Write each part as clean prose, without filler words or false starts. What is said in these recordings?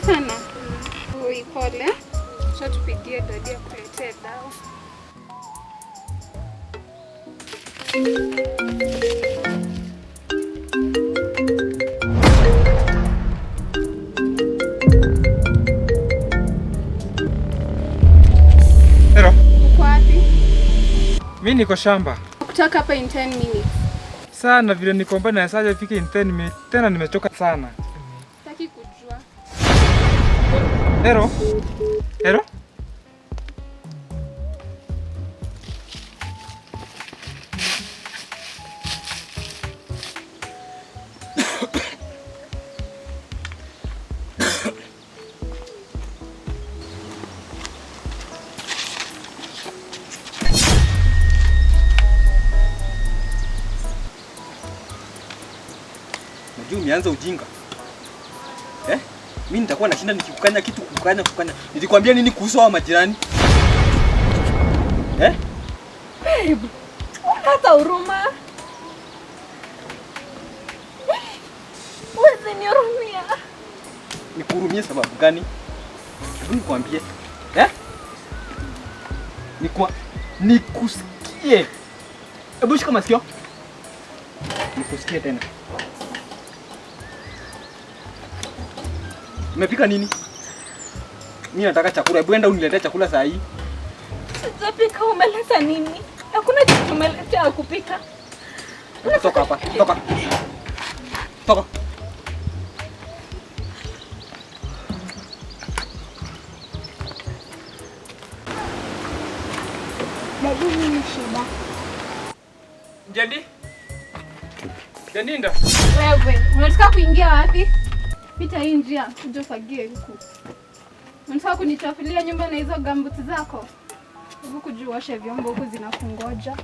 sana? Oi, pole. Acha tupigie daddy akuletee dawa. Hello. Uko wapi? Mimi niko shamba. Kutoka hapa in 10 minutes. Sana vile niko mbali na sasa ifike in 10 minutes. Tena nimechoka sana. Sitaki kujua. Hello. Hello. Najua umeanza ujinga. Eh? Mimi nitakuwa nashinda nikikukanya kitu kukanya kukanya. Nilikwambia nini kuhusu hawa majirani? Eh? Babe, huna hata huruma. Huwezi nihurumia. Nikuhurumie sababu gani? Hebu nikwambie. Eh? Nikusikie. Hebu shika masikio. Nikusikie tena. Umepika nini? Mimi nataka chakula. Hebu enda uniletee chakula saa hii. Sijapika, umeleta nini? Hakuna kitu umeletea ya kupika. Hebu toka hapa. Toka. Toka. Daddy, nini shida? Jendi? Jendinda. Wewe, unataka kuingia wapi? Pita hii njia, uje ufagie huku. Unataka kunichafulia nyumba na hizo gumboot zako? Hebu kuja uoshe vyombo huku zinakungoja.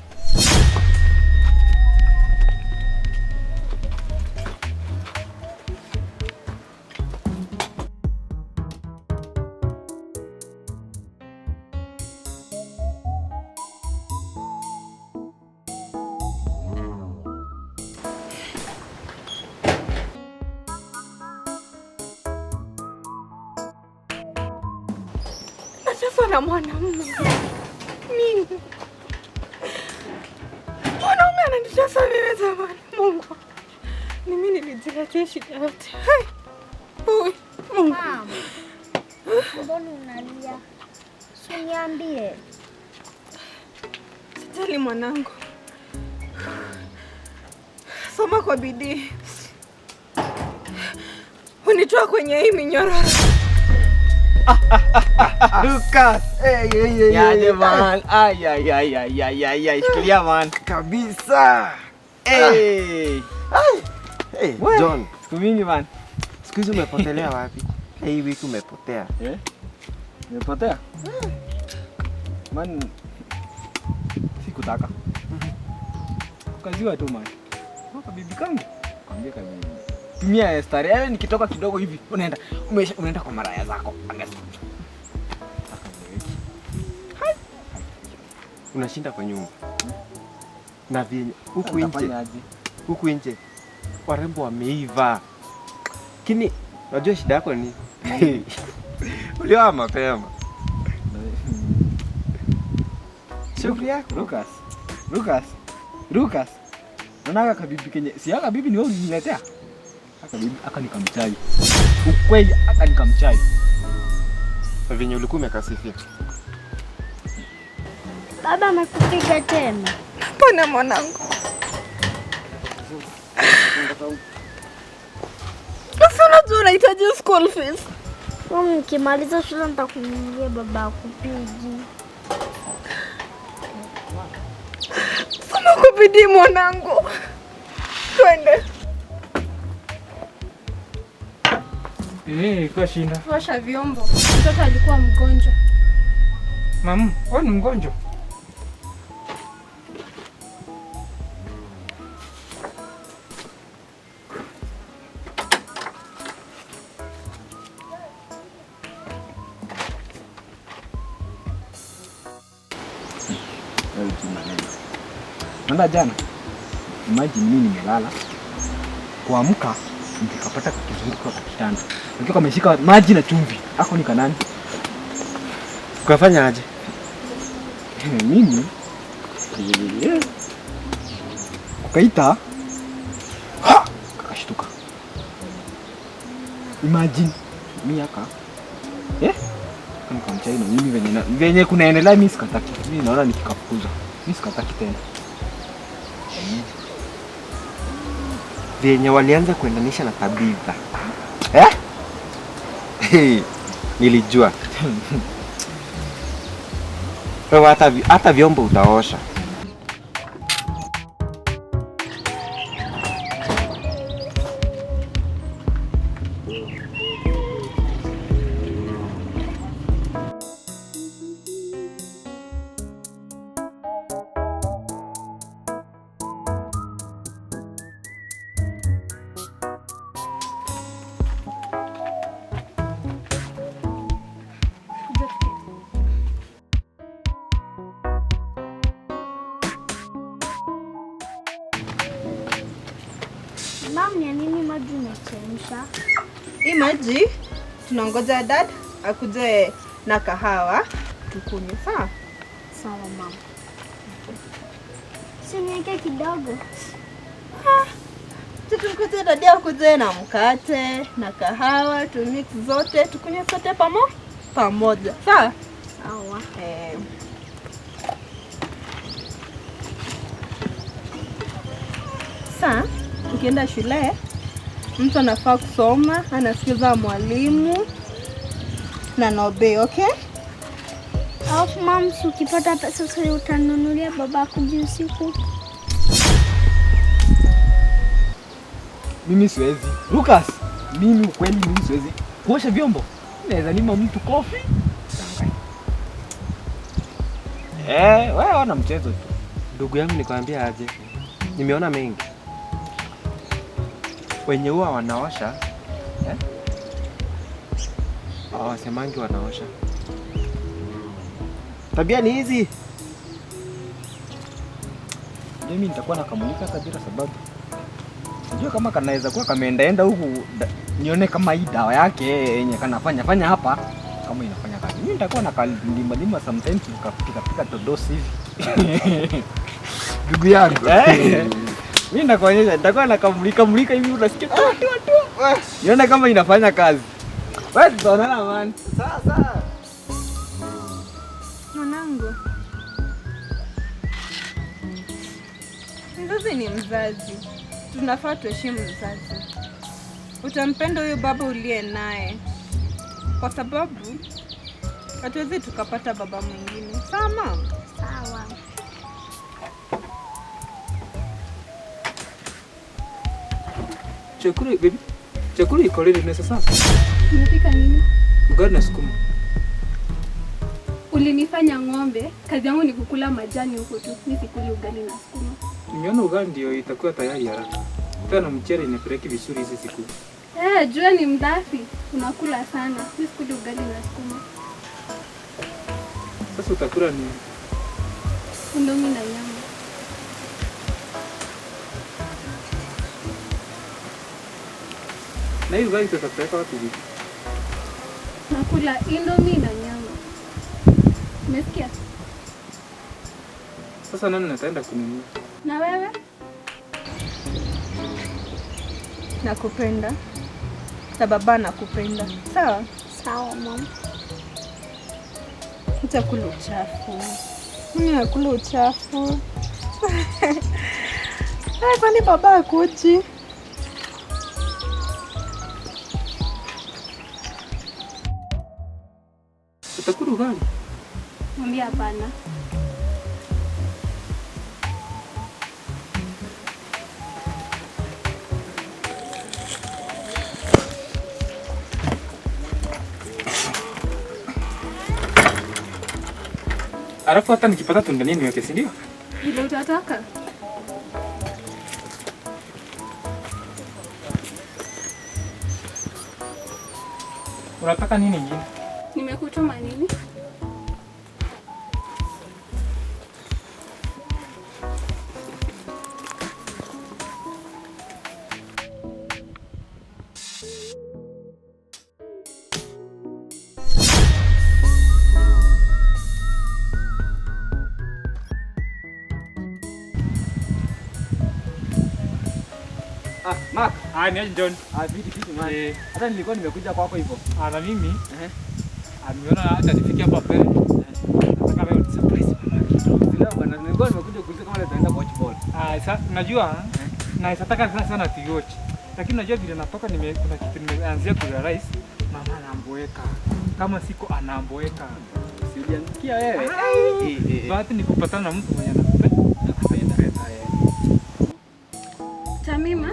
Nateswa na mwanamume. Mimi. Mwanaume ananitesa mimi jamani. Mungu. Ni mimi nilijiletea shida yote. Hai. Ui, Mungu. Mama, mbona unalia? Si uniambie. Sijali mwanangu. Soma kwa bidii. Unitoa kwenye hii minyororo. Lucas. Hey, hey, hey, Yaje hey. man. Ay ay ay ay ay ay ay. Shikilia man. Kabisa. Hey. Hey, We. John, Siku mingi man. siku hizi umepotelea wapi? Hii wiki umepotea. Eh? Nimepotea? Man, sikutaka. Kukaziwa tu man. Kwa bibi kangu. Kwambia kabibi. Tumia starehe. Yaani nikitoka kidogo hivi unaenda unaenda kwa maraya zako. Angalia. Unashinda kwa nyumba. Na vyenye huku nje, Unafanya aje? huku nje warembo wameiva. Lakini unajua shida yako ni ulioa mapema. Shughuli yako. Lucas. Lucas. Lucas. Naona aka kabibi kenye si aka bibi ni wewe uliniletea. Aka bibi aka nikamchai. Ukweli aka nikamchai. Na venye ulikuwa umekasifia. Baba amekupiga tena? Hapana mwanangu. Sasa unajua unahitaji school fees. Mimi nikimaliza shule nitakununulia baba akupigi. Soma kwa bidii mwanangu. Twende. Eh, kwa shinda. Osha vyombo. Mtoto alikuwa mgonjwa. Mamu, wewe ni mgonjwa? Naona jana, imagine mimi nimelala, kuamka Nikapata kakizunguka kwa kitanda. Nikiwa kameshika maji na chumvi. Ako ni kanani? Ukafanya aje? Mimi kukaita kakashtuka. Imagine mimi aka nikamchai na mimi venye kunaendelea mimi sikataki. Mimi naona nikikafukuza. Mimi sikataki tena. Venye walianza kuendanisha na Tabitha. Hey, nilijua. Wewe hata vyombo utaosha. Mam, ya nini maji umechemsha? Hii maji tunangoja dad akuje na kahawa tukunywe, sawa? Sawa mama. Si niweke kidogo. Tutungoje dad akuje na mkate na kahawa, tu mix zote tukunywe sote pamoja, sawa? Sawa. Sa ukienda shule mtu anafaa kusoma, anasikiza mwalimu na anaobey, okay? Alafu mam, si ukipata pesa sasa utanunulia babako usiku. Mimi siwezi. Lucas, mimi ukweli mimi siwezi. Kuosha vyombo. Naweza nima mtu kofi. Wewe ona mchezo tu. Ndugu yangu nikwambia aje. Nimeona mengi. Wenye huwa wanaosha, hawasemangi wanaosha. Tabia ni hizi. Mimi nitakuwa nakamulika kabila sababu sijui kama kanaweza kuwa kameendaenda huku nione kama hii dawa yake yenye kanafanya fanya hapa kama inafanya kazi. Mimi nitakuwa nakalima lima sometimes nikapika pika todosi hivi. Ndugu yangu. Mimi nakuonyesha nitakuwa nakamulika mulika hivi unasikia tu tu tu. Nione kama inafanya kazi. Wewe tutaonana man. Sasa. Mwanangu. Mzazi ni mzazi. Tunafaa tuheshimu mzazi. Utampenda huyo baba uliye naye, kwa sababu hatuwezi tukapata baba mwingine. Sawa mama? Sawa. Chakula baby. Chakula iko ready na sasa. Umepika nini? Ugali na sukuma. Ulinifanya ng'ombe, kazi yangu ni kukula majani huko tu. Mimi sikuli ugali na sukuma. Nimeona ugali ndio itakuwa tayari haraka. Tena mchele inapeleki vizuri hizi siku. Jua ni mdafi, unakula sana. Mimi sikuli ugali na sukuma. Sasa utakula nini? Indomie na nyama. Na hiyo ugali tutapeleka wapi bibi? Nakula indomie na nyama. Umesikia? Sasa nani nataenda kununua? Na wewe? Nakupenda. Na baba nakupenda. Sawa? Sawa mama. Utakula uchafu. Mimi nakula uchafu. Kwani baba hakuji? Utakula ugali? Mwambie hapana. Alafu hata nikipata tunda nini niweke, si ndio? Vile utataka. Unataka nini nyingine? Nimekutuma nini? Mark. Ah, ni aje John. Ah, fiti fiti man. Eh. Hata nilikuwa nimekuja kwako hivyo. Ah, na mimi Eh. ah, nimeona hata nifike hapa mbele. Nataka leo ni surprise mama kidogo. Leo bana nilikuwa nimekuja kuuliza kama leo tunaenda watch ball. Ah, sasa unajua na nataka sana sana tuiwatch. Lakini unajua vile natoka nime kuna kitu nimeanzia kurealize mama anamboeka. Kama siko anamboeka. Si uliangukia wewe. Ai. Eh, eh, eh. Bahati ni kupatana na mtu mwenye anakupenda. Nakupenda. Eh. Tamima,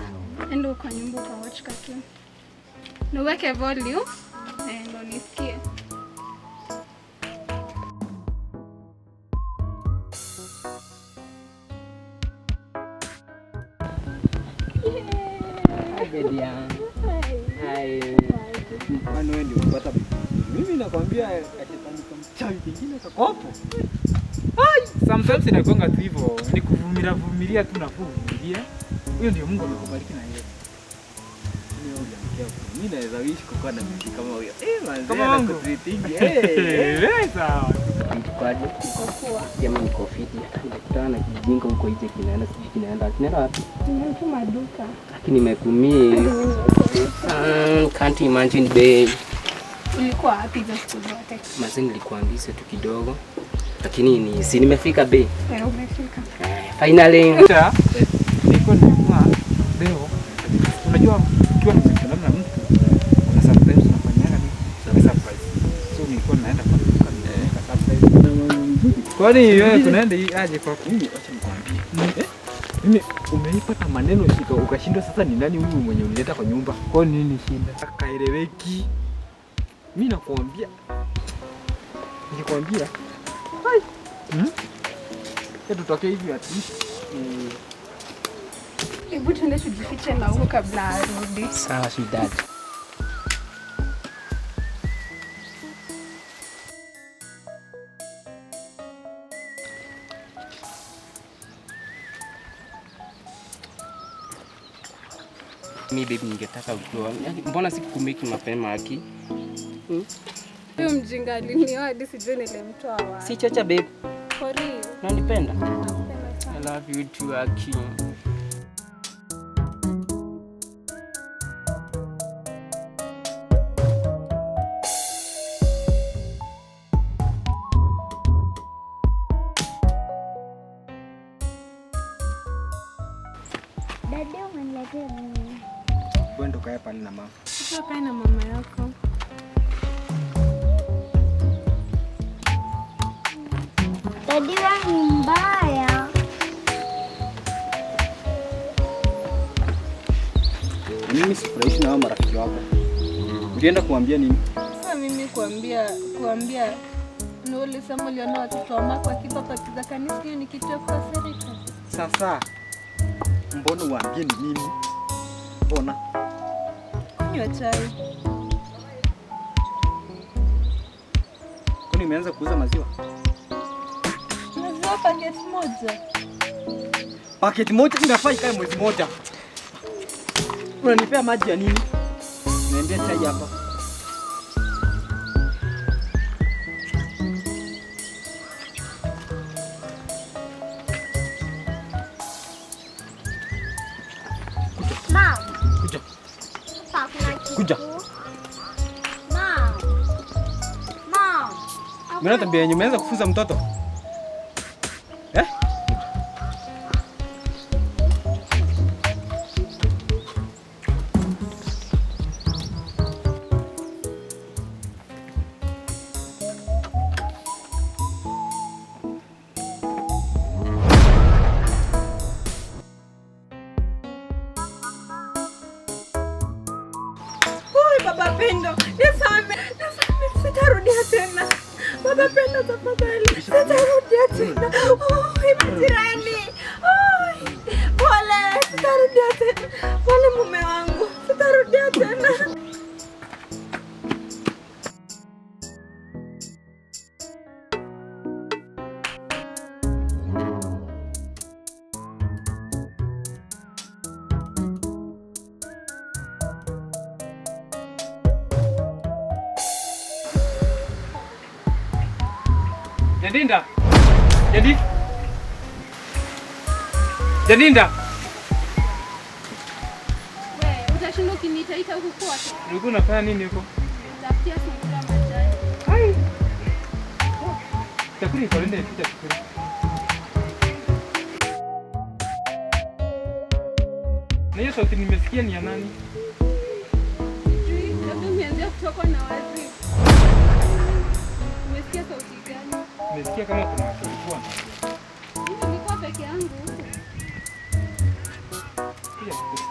enda kwa nyumba uka watch cartoon. Na uweke volume eh, ndo nisikie. Hi, baby yangu. Hi. Kwani wewe ndio umepata bibi mzuri. Mimi nakwambia kashetani kamchawi kingine kako hapo. Sometimes inakuanga tu hivyo, ni kuvumilia vumilia tu na kuvumilia. Huyo ndio Mungu amekubariki na yeye. Mimi wewe uliangukia huko. Mimi naweza wish kukuwa na bibi kama huyo. Eh, manze Kama wangu. anakutreatingi. Eh. eh. Eh, sawa. Mtukaje? Jamaa niko fiti. Hata nilikutana na kijinga huko nje kinaenda sijui kinaenda. Kinaenda wapi? Nimemtuma duka. Lakini nimekumiss. Can't imagine babe. Ulikuwa wapi hizo siku zote? Mazee nilikuambia tu kidogo. Lakini ni si nimefika babe. Eh, umefika. Eh, finally. Sasa nilikuwa nimeamua leo, unajua ukiwa mziki na mtu kuna sometimes unafanyaga ni surprise. So nilikuwa naenda kwa duka nimeweka surprise. Kwani wewe tunaenda hii aje kwako? Mimi acha nikwambie. Eh? Mimi umeipata maneno shika ukashindwa sasa ni nani huyu mwenye ulileta kwa nyumba? Kwa nini shinda? Kaeleweki. Mimi nakwambia. Nikikwambia. Hai. Hmm? Tutoke hivi at least. Eh, Hebu tuende tujifiche na huko kabla arudi. Sawa sweetheart. Mi babe, ningetaka ujua, yaani mbona sikukumiki mapema aki? Huyu mjinga alinioa hadi sijui nilimtoa wapi. Si chacha babe, For real. unanipenda? Nakupenda sana. I love you too aki. Dada, umeniletea nini? Wewe ndo kae pale na mama. Sasa kae na mama yako. Dadi, wewe ni mbaya. Na mimi sifurahishi na hao marafiki wako. Ulienda kuambia nini? Sasa mimi kuambia ndio ulisema uliona watoto wa Mark wakipa paki za kanisa, hiyo ni kitu ya kukasirika. Sasa mbona uambie ni mimi? Mbona? Kunywa chai. Kwani umeanza kuuza maziwa? Maziwa paketi moja. Paketi moja inafaa ikae mwezi moja. Unanipea maji ya nini? Niambia chai hapa. Mom. Kuja. Hapa kuna kitu. Kuja. Mom. Mom. Umeona tabia yenye umeanza kufunza mtoto? Eh? Oi, Baba Pendo, nisame, nisame, sitarudia tena. Baba Pendo, tafadhali, sitarudia tena. Oi, majirani. Oi, pole, sitarudia tena. Pole mume wangu, sitarudia tena. Jadinda. Jadi. Jadinda. huku kote. Ulikuwa unafanya nini huko? Tafutia sungura majani. Ai. Chakula iko ndio ipita chakula. Na hiyo sauti nimesikia ni ya nani? Sijui, labda umeanzia kutokwa na wazimu. Umesikia sauti gani? Nimesikia kama kuna watu walikuwa wanaongea. Mimi nilikuwa peke yangu huku. Kuja chukua.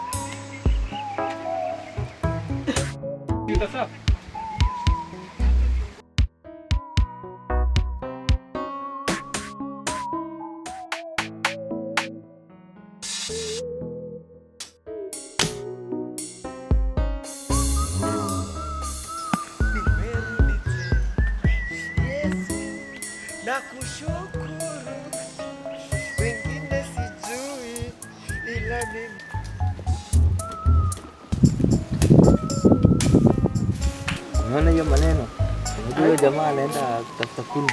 Utasafi? Nakushukuru, wengine sijui, ila mimi. Unaona hiyo maneno? Unajua huyo jamaa anaenda kutafuta kuni.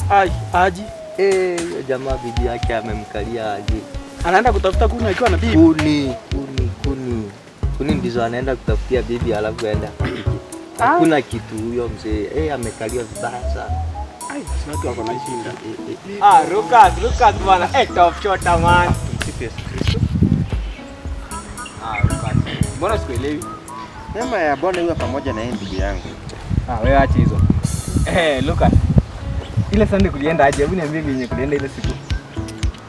Ai, aji. Eh, huyo jamaa bibi yake amemkalia aje. Anaenda kutafuta kuni akiwa na bibi. Kuni, kuni, kuni. Kuni ndizo anaenda kutafutia bibi alafu aenda apike. Hakuna kitu huyo mzee. Eh, amekalia vibaya sana. Ai, si watu wako na shinda. Ah, Lucas, Lucas bwana. Eh, top shot man. Tumsifu Yesu Kristo. Ah, Lucas. Mbona sikuelewi? Neema ya Bwana iwe pamoja na yeye ndugu yangu. Ah, wewe acha hizo. Eh, Lucas. Ile Sunday kulienda aje? Hebu niambie vile kulienda ile siku.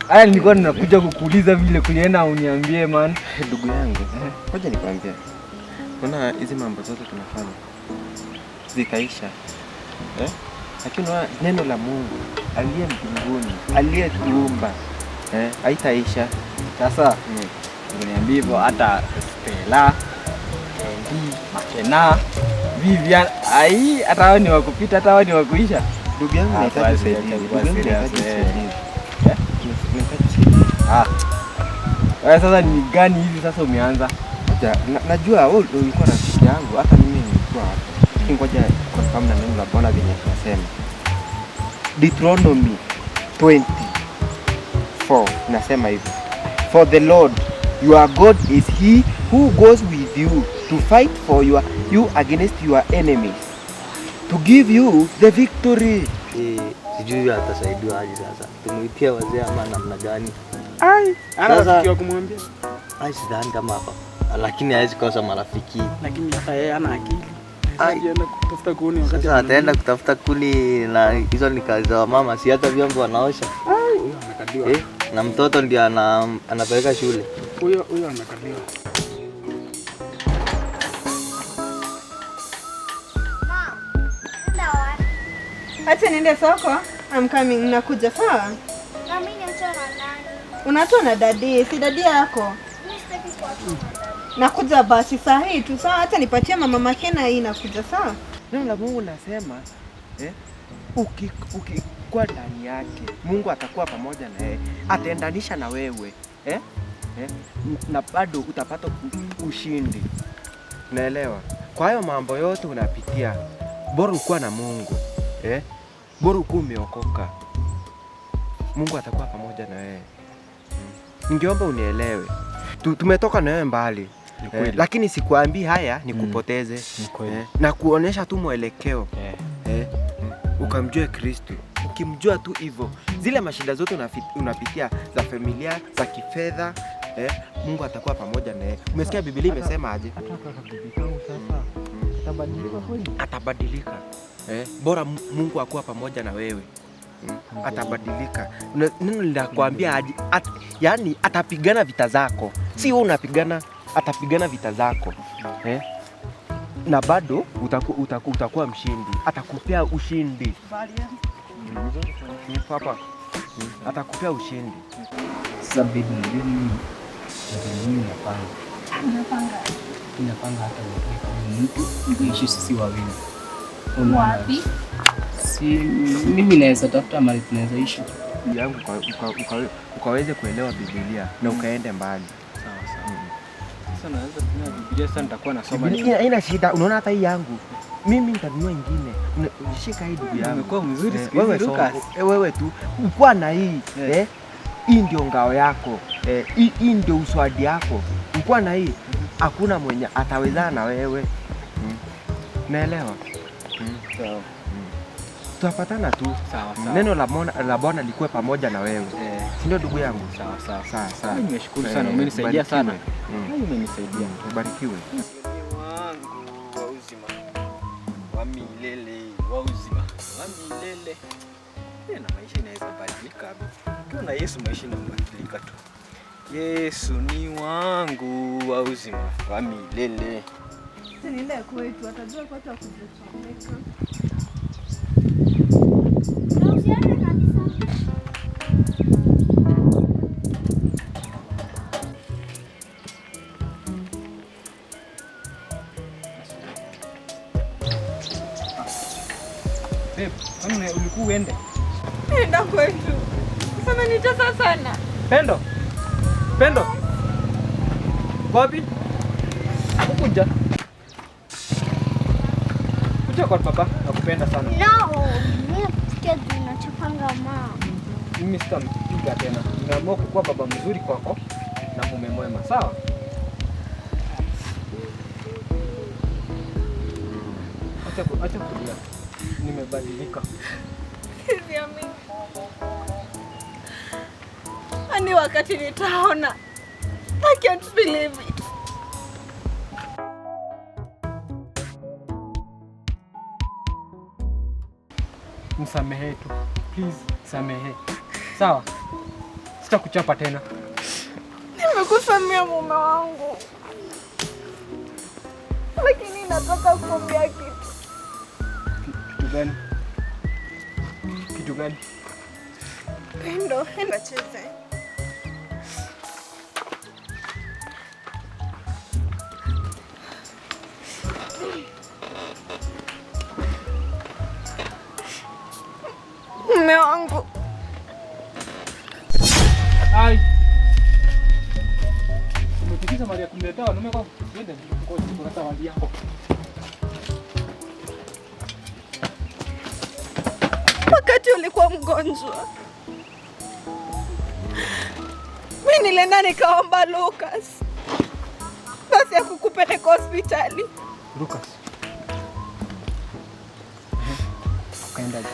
Haya, nilikuwa ninakuja kukuuliza vile kulienda uniambie man. Ndugu yangu, ngoja nikwambie. Unaona hizi mambo zote tunafanya zitaisha. Eh? Lakini unaona neno la Mungu aliye mbinguni, aliyetuumba, eh, haitaisha. Sasa uniambie hivyo hata Stella, Kendi, Makena, Vivian, ai hata hao ni wakupita, hata hao ni wakuisha. Ndugu yangu Ah, nahitaji kwa usaidizi. serious, Ndugu yangu kwa nahitaji serious, usaidizi. Nahitaji usaidizi. Ah. Wewe sasa ni gani hizi sasa umeanza? Ngoja, najua wewe ulikuwa rafiki yangu, hata mimi nilikuwa hapo. Lakini ngoja confirm na neno la Bwana venye tunasema. Deuteronomy 24 nasema hivi. For the Lord your God is he who goes with you to fight for you against your enemies, to give you the victory. Eh, sijui atasaidiwa aje sasa. Tumuitie wazee ama namna gani? Ai, ana Sasa- rafiki wa kumwambia. Ai, sidhani kama hapa. Lakini hawezi kosa marafiki. Lakini hata yeye hana akili. Ai. Anaenda kutafuta kuni wakati Sasa ataenda kutafuta kuni na hizo ni kazi za wamama, si hata vyombo wanaosha. Huyo amekaliwa. Eh, na mtoto ndio anapeleka shule. Huyo huyo amekaliwa. Enda wapi? Acha niende soko. I'm coming, nakuja sawa? Na mimi niachwa na nani? Unaachwa na dadi, si dadi yako. Mimi sitaki kuachwa na dadi. Nakuja basi saa hii tu sawa, acha nipatie mama Makena hii nakuja sawa? Neno la Mungu nasema eh, ukikuwa ndani yake Mungu atakuwa pamoja na yeye, ataendanisha na wewe eh? Eh? Na bado utapata ushindi. Unaelewa? Kwa hayo mambo yote unapitia, bora ukuwa na Mungu eh? Bora ukuwa umeokoka, Mungu atakuwa pamoja na wewe. Ningeomba unielewe, tumetoka na wewe mbali eh, lakini sikuambii haya nikupoteze eh, na kuonesha tu mwelekeo eh, ukamjue Kristo. Ukimjua tu hivyo, zile mashida zote unapitia za familia, za kifedha eh, Mungu atakuwa pamoja na yeye. Umesikia Biblia imesema aje? Atabadilika eh, bora Mungu akuwa pamoja na wewe. Atabadilika. Neno linakwambia aje? Yaani atapigana vita zako, si wewe unapigana, atapigana vita zako eh? Na bado utakuwa mshindi, atakupea ushindi. Papa, atakupea ushindi. Sasa baby, unajua mimi mimi napanga. Unapanga Napanga hata utoe kwa mtu tuishi sisi wawili. wapi? Si mimi naweza tafuta mahali tunaweza ishi. Yangu ukaweze kuelewa Biblia na ukaende mbali. Sawa sawa. Sasa naweza tumia Biblia, sasa nitakuwa nasoma. Biblia haina shida, unaona hata hii yangu mimi nitanunua ingine. Shika hii ndugu yangu. Umekuwa mzuri siku Wewe hizi soma. Lucas. Wewe tu ukuwa na hii eh, hii ndio ngao yako eh, hii ndio uswadi yako. Ukuwa na hii Hakuna mwenye atawezana na wewe. Naelewa. Sawa. Tutapatana tu. Sawa sawa. Neno la Bwana likuwe pamoja na wewe. Si ndio ndugu yangu? Sawa sawa. Sawa sawa. Mimi nimeshukuru sana, umenisaidia sana. Ubarikiwe. Umenisaidia. Ubarikiwe. Wangu wa uzima wa milele, wa uzima wa milele. Na maisha inaweza badilika. Ukiwa na Yesu maisha inabadilika tu. Yesu ni wangu wa uzima wa milele. Niende kwetu, atajua kwetu hakujachomeka. Na usiende kabisa. Babe, kwani ulikuwa uende? Nenda kwetu. Sasa nitesa sana. Pendo. Pendo. Wapi? Kuja. Kuja kwa papa, nakupenda sana. No, mimi kusikia unachapanga mama. Mimi sitampiga tena. Nimeamua kukuwa baba mzuri kwako na mume mwema, sawa? Acha kulia. Nimebadilika. Siamini. Ani wakati nitaona. I can't believe it. Msamehe tu. Please, samehe. Sawa? Sitakuchapa tena. Nimekusamea mume wangu. Lakini nataka kuambia kitu. Kitu gani? Kitu gani? Pendo, enda cheze. Mume wangu. Ai. Umefikisha mali ya kumletea wanaume kwa usiende kwa zawadi yako. Wakati ulikuwa mgonjwa, mimi nilienda nikaomba Lucas basi akukupeleka hospitali. Lucas. Ukaendaje?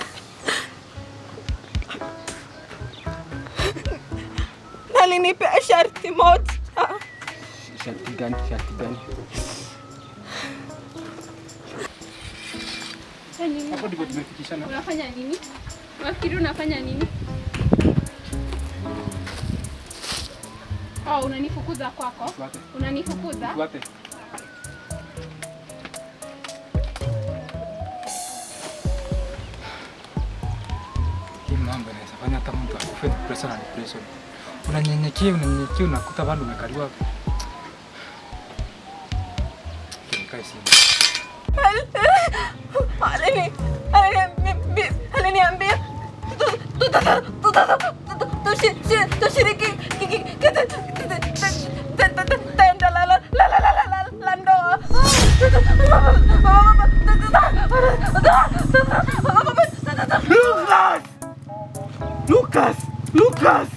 Alinipea sharti moja. Sharti gani? Sharti gani? Hapo ndipo tumefikishana. Unafanya nini? Unafikiri unafanya nini? Oh, unanifukuza kwako? Unanifukuza? Wapi? Hii mambo inaweza fanya hata mtu akufe depression na depression. Unanyenyekea, unanyenyekea, unakuta bado umekaliwa. Nikae simu. Aliniambia tushiriki tendo la ndoa. Lucas! Lucas! Lucas!